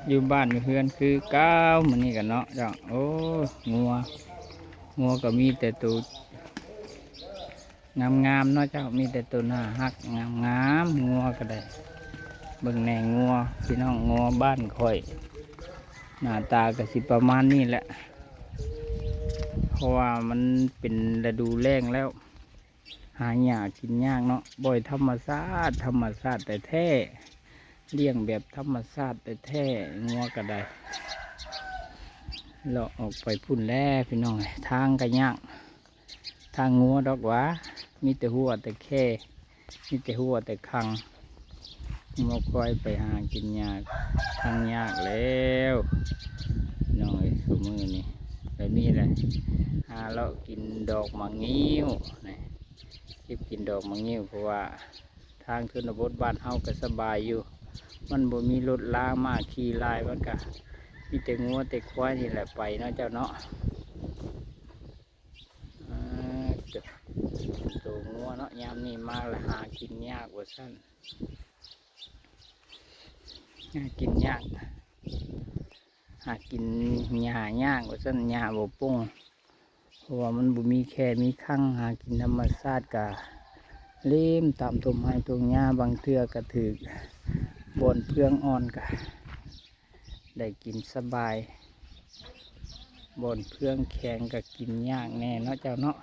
ຢູ່ບ້ານຢູ່ເຮືອນຄືເກົ່າ ມື້ນີ້ກັນເນາະເຈົ້າ. ໂອ້ ງົວ ງົວກໍມີແຕ່ໂຕງາມໆເນາະເຈົ້າ ມີແຕ່ໂຕໜ້າຮັກງາມໆ. ງົວກໍໄດ້ ເບິ່ງແດ່ ງົວ ພີ່ນ້ອງ ງົວບ້ານຂ້ອຍ ໜ້າຕາກໍຊິປະມານນີ້ແຫຼະ ເພາະວ່າມັນເປັນລະດູແລ້ງແລ້ວ ຫາຫຍ້າກິນຍາກເນາະ. ປ່ອຍທຳມະຊາດ ທຳມະຊາດແທ້ໆ ລ້ຽງແບບທຳມະຊາດແທ້ໆ ງົວກໍໄດ້. ເລາະອອກໄປພຸ້ນແລ້ວພີ່ນ້ອງເອີຍ ທາງກໍຍາກ ທາງງົວດອກຫວາ ມີແຕ່ຮົ້ວແຕ່ແຄ ມີແຕ່ຮົ້ວແຕ່ຄັງ. ງົວຄວາຍໄປຫາກິນຫຍ້າ ທາງຍາກແລ້ວພີ່ນ້ອງເອີຍ ຊຸມື້ນີ້. ແບບນີ້ແຫຼະ ຫາເລາະກິນດອກໝາກງິ້ວ ເກັບກິນດອກໝາກງິ້ວ ເພາະວ່າທາງຊົນນະບົດບ້ານເຮົາກໍສະບາຍຢູ່ ມັນບໍ່ມີລົດລາມາຂີ່ຫຼາຍ ມັນກໍມີແຕ່ງົວແຕ່ຄວາຍນີ້ແຫຼະໄປເນາະເຈົ້າເນາະ. ອາ ໂຕ ໂຕງົວເນາະ ຍາມນີ້ມາລະຫາກິນຍາກວ່າຊັ້ນ ຫາກິນຍາກ ຫາກິນຫຍ້າຍາກວ່າຊັ້ນ ຫຍ້າບໍ່ປົ່ງ ເພາະວ່າມັນບໍ່ມີແຄມີຄັງ ຫາກິນທຳມະຊາດກະເລັມຕາມທົ່ງໄຮ່ທົ່ງຫຍ້າ ບາງເທື່ອກະຖືກບ່ອນເຟືອງອ່ອນກະໄດ້ກິນສະບາຍ ບ່ອນເຟືອງແຂງກະກິນຍາກແດ່ເນາະເຈົ້າເນາະ.